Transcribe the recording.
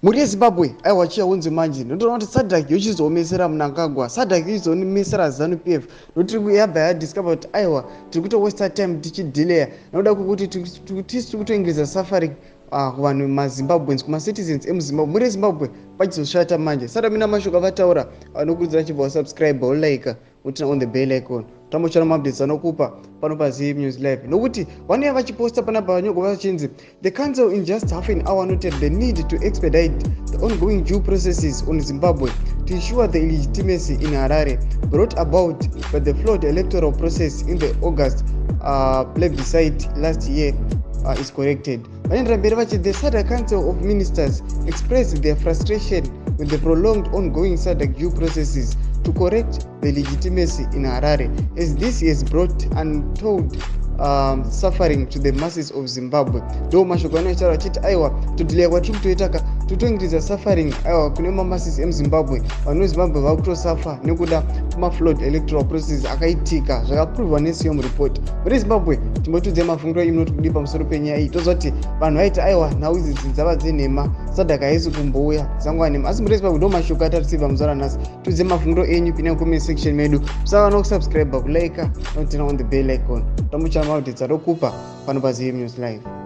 Mhuri yeZimbabwe, aiwa, chiyaunzi manje ndotoona kuti SADC yochizoomesera Mnangagwa, SADC yochizoomesera ZANU PF, nokuti yabva yadiscover kuti aiwa, tiri kutowaster time tichidelaya nokuda kwekuti tisi tiri kutoingiriza suffering kuvanhu maZimbabweans, kumacitizens emuZimbabwe. Mhuri yeZimbabwe, pachizoshata manje. Sada mina mashoko avataura anokurudzira chibva wasubscribe, wolike, uturn on the bell icon, tambochana maupdates anokupa pano paZim News Live, nokuti vanouya vachiposta panapa vanyorwa vachinzi, "The council in just half an hour noted the need to expedite the ongoing due processes on Zimbabwe to ensure the legitimacy in Harare brought about by the flawed electoral process in the August plebiscite last year is corrected." Vanoendera mberi vachi, "The SADC Council of Ministers expressed their frustration with the prolonged ongoing SADC due processes to correct the legitimacy in Harare, as this has brought untold suffering to the masses of Zimbabwe." Ndo mashoko anoitaura achiti aiwa, todelaya kwatiri kutoitaka totoingiriza suffering, aiwa, kune mamasses emuZimbabwe. Vanhu veZimbabwe vakutosafa nekuda kumaflawed electoral process akaitika, zvakapuruvwa neSEOM report. Muri Zimbabwe, timbotiudzai mafungiro imi noti kudii pamusoro penyaya iyi. Toziva kuti vanhu vaiti aiwa, nhau idzi dzava dzenhema, SADC haisi kumbouya, dzangova nhema. Asi muri Zimbabwe, ndo mashoko atarisibva muzuva ranhasi. Tiudzai mafungiro enyu, pinai comment section medu. Musava nokusubscribe, kulike, nokuturn on the bell icon, tambochana maupdates arokupa pano paZim News Live.